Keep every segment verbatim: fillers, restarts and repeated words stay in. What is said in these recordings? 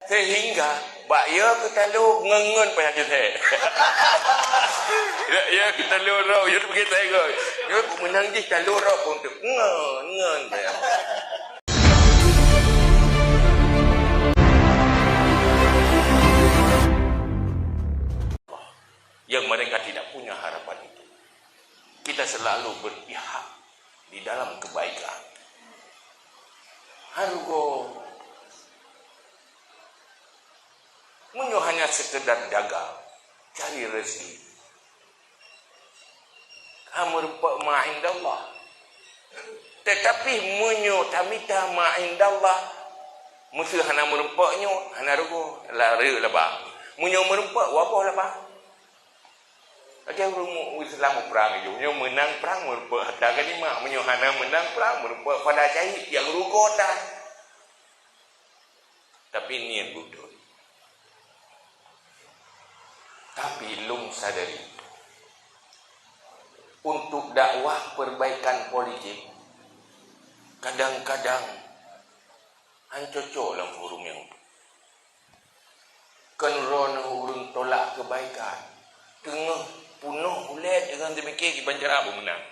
Sehingga bak ya keutalo ngon-ngon payah jisé. Ya, ya keutalo rok, ya begitu saya. Ya meunang jih talo rok untuk ngon-ngon payah. Yang mereka tidak punya harapan itu. Kita selalu berpihak di dalam kebaikan. Hargo meunyoe hanya sekedar dagang, cari rezeki, ka meureumpok ma indallah. Tetapi meunyoe tamita ma indallah, meuseu hana meureumpok nyoe, hana rugoe, lari laba. Meunyoe meureumpok, waboh laba. Lagèe ureueng Islam prang jih, meunyoe meunang prang meureumpok harta ganimah, meunyoe hana meunang prang meureumpok pada syahid nyang rugoe tan. Tapi niet beutôi. Tapi lôn sadari, untuk dakwah perbaikan politik, kadang-kadang han cocok lam forum nyang Kon droeneuh ureueng tolak keubaikan, teungoh punoh ulèe deungon teumikir kiban cara beumeunang.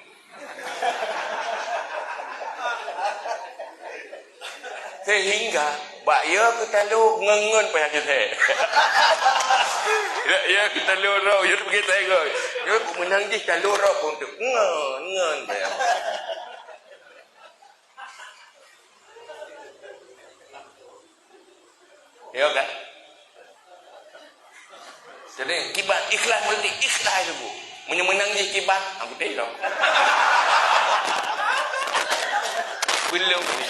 Sehingga bak ya keutalo ngon-ngon payah jisé. Ya, ya keutalo rok, ya begitu saya. Ya meunang jih talo rok untuk ngon-ngon payah. Ya kan? Jadi kiban ikhlas berarti ikhlas itu, Bu. Meunyoe meunang jih kiban, aku teh dong. Belum ni.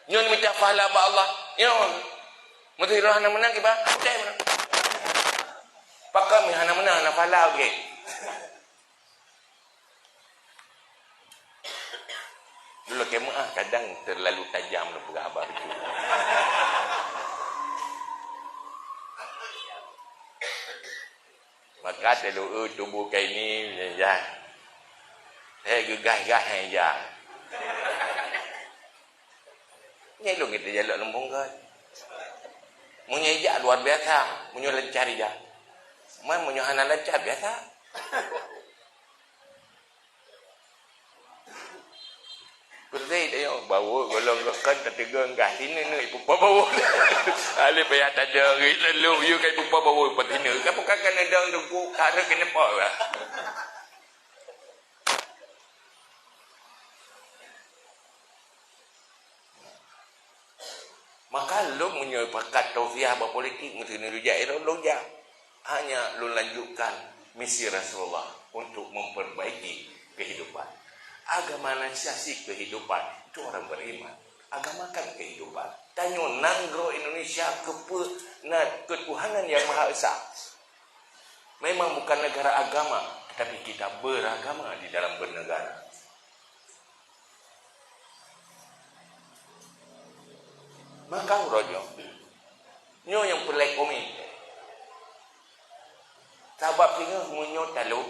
Nyoe mita pahala bak Allah. Nyoe. Meusti roh hana meunang kiban, aku teh meunang. Pakon hana meunang, hana pahala, okey. Dulu keu meu'ah kadang terlalu tajam lôn peugah haba beutôi. Maka teuloe tuboh kaini ya. Hai geugaih-gaih ya. Nyan lôn kita jalok leumbong kan. Meunyoe ijak luar biasa, meunyoe lancar ijak. Man meunyoe hana lancar biasa. Beureuti tanyoe bawoe golom geuh kon tateugon gah sineuk-neuk ipupa bawoe. Alèh payah tadong geuh lalu yue ka ipupa bawoe pat sineuk. Ka bukan ka neudong teungku ka rhot keuneuk po lah. Maka lôn meunyoe pakat tausiah bak politik meusti neujak irot lôn jak. Hanya lôn lanjutkan misi Rasulullah untuk memperbaiki kehidupan. Agama nan syasik kehidupan, itu orang beriman. Agama kan kehidupan. Tanyoe nanggroe Indonesia keupeue na keutuhanan yang Maha Esa. Memang bukan negara agama, tetapi kita beragama di dalam bernegara. Maka uroe nyoe, nyoe nyang peureulèe komen. Sabab singoh meunyoe talo,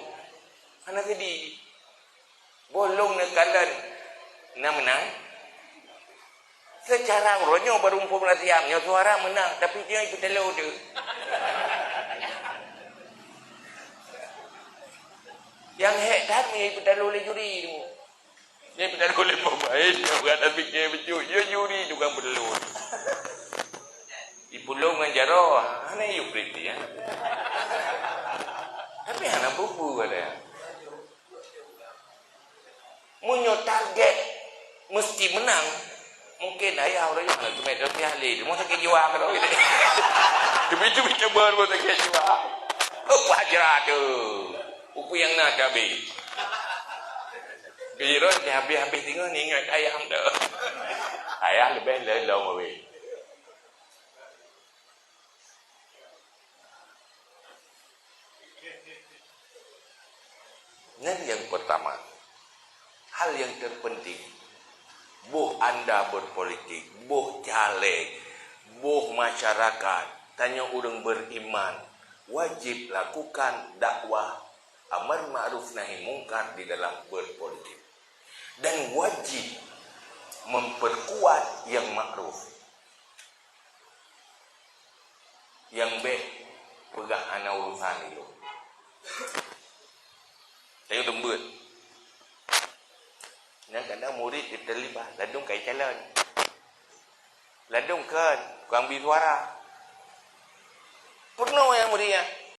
hana seudeh. Boh lôn neukalon na meunang. Seucara uroe nyoe baru muphom latihan, nyoe suara meunang, tapi nyoe ipeutalo tu. Nyang hék that meunyoe ipeutalo lé juri tu. Nyan peudagon lé pemain, nyan bukan api keu beujeuet. Ya juri tukang peulon. Ipulon ngon jaroe, hana yue priti, ya. Tapi hana bubu ada. Meunyoe target mesti menang, mungkin ayah ureueng nyan teumé dopiah lé, rumah sakit jiwa ka lôn. Demi-demi teuma rumah sakit jiwa. Oh, pelajar tu. Buku nyang na tabi. Giliran habéh-habéh teungoh ingat ayah tu. Ayah leubeh lom habéh. Nyan nyang pertama. Hal yang terpenting, boh anda berpolitik, boh caleg, boh masyarakat, tanyoe ureueng beriman, wajib lakukan dakwah amar ma'ruf nahi mungkar di dalam berpolitik. Dan wajib memperkuat yang ma'ruf. Nyang bék peugah hana urusan ilôn. Tanyoe leumbot. Nyang kadang murit jiteulibat, ladôm ka jicalon. Ladôm kheun, tukang bi suara. Peurunoe nyang murit nyan.